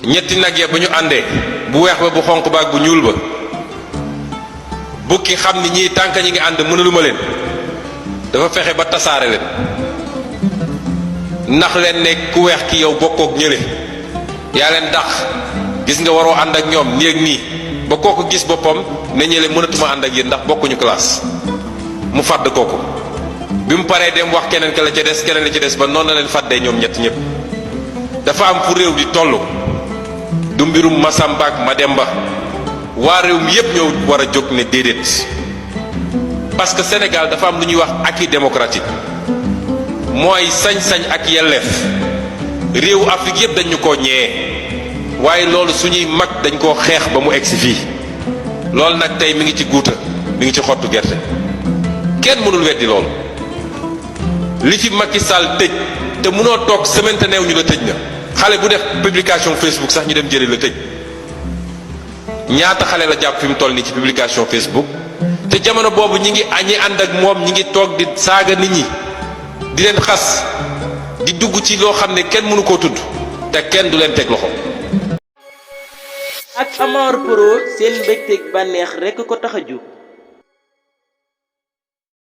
ñetti nag ya bu ñu àndee bu weex ba bu xonq ba ak bu ñuul ba bukki xam ni ñii tànk ñi ngi ànd mënaluma leen dafa fexe ba tasaare leen ndax leen ne ku weex ki yow bokkook ñële yaa leen dàq gis nga waroo ànd ak ñoom nii ak nii ba kooku gis boppam ne ñële mënatuma ànd ak yéen ndax bokkuñu classe mu fàdd kooku bi mu paree dem wax keneen ka la ca des keneen la ca des ba noonu la leen fàddee ñoom ñett ñëpp dafa am fu réew di toll du mbirum Masamba ak Mademba waa réew mi yépp ñoo war a jóg ne déedéet parce que Sénégal dafa am lu ñuy wax acquis démocratique mooy sañ-sañ ak yelleef réewu Afrique yépp dañu ko ñee waaye loolu suñuy mag dañ koo xeex ba mu egsi fii loolu nag tey mi ngi ci guuta mi ngi ci xottu gerte kenn mënul weddi loolu li fi Macky Sall tëj te mënoo toog semaine te neew ñu la tëj na xale bu def publication Facebook sax ñu dem jëli la tëj ñaata xale la jàpp fi mu toll nii ci publication Facebook te jamono boobu ñi ànd ak moom ñi ngi toog di saaga nit ñi di leen xas di dugg ci loo xam ne kenn mënu koo tudd te kenn du leen teg loxo. ak Amar Pro seen mbégteeg bànneex rekk ko tax a jóg.